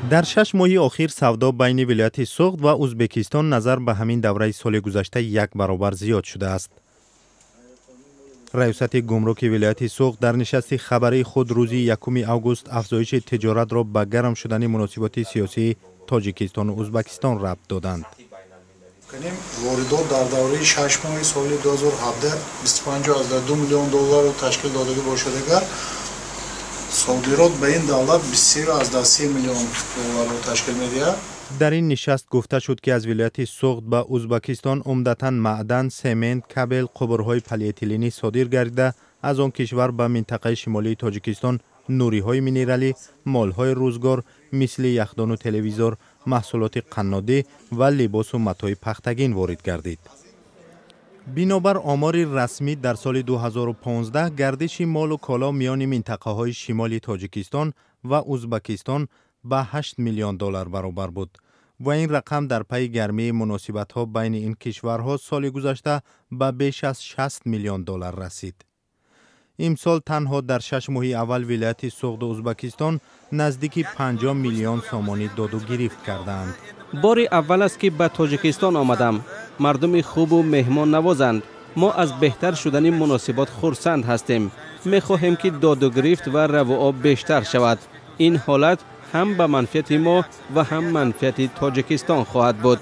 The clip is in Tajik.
Дар 6 моҳи охир савдо байни вилояти Суғд ва Узбекистон назар ба ҳамин давраи соли гузашта як баробар зиёд шудааст. Раёсати гумруки вилояти Суғд дар нишасти хабарии худ рӯзи 1 август афзоиши тиҷоратро ба гарм шудани муносиботи сиёсии Тоҷикистону Узбекистон рабт доданд. Воридот дар давраи 6 моҳи соли 2017 25,2 миллион долларро ташкил додагӣ бошад, агар содирот ба ин давлат 23,3 миллион долларро ташкил медиҳад. Дар ин нишаст гуфта шуд, ки аз вилояти Суғд ба Узбекистон умдатан маъдан, семент, кабел, қубурҳои полиэтиленӣ содир гардида, аз он кишвар ба минтақаи шимолии Тоҷикистон нуриҳои минералӣ, молҳои рӯзгор, мисли яхдону телевизор, маҳсулоти қаннодӣ ва либосу матои пахтагин ворид гардид. Бинобар омори расмӣ, дар соли 2015 гардиши молу коло миёни минтақаҳои шимоли Тоҷикистон ва Узбакистон ба 8 миллион доллар баробар буд ва ин рақам дар пайи гармии муносибатҳо байни ин кишварҳо соли гузашта ба беш аз 60 миллион доллар расид. Имсол танҳо дар 6 моҳи аввал вилояти Суғду Узбакистон наздики 50 миллион сомонӣ доду гирифт кардаанд. Бори аввал аст, ки ба Тоҷикистон омадам. Мардуми хубу меҳмоннавозанд. Мо аз беҳтар шудани муносибот хурсанд ҳастем. Мехоҳем, ки додугирифт ва равуоб бештар шавад. Ин ҳолат ҳам ба манфиати мо ва ҳам манфиати Тоҷикистон хоҳад буд.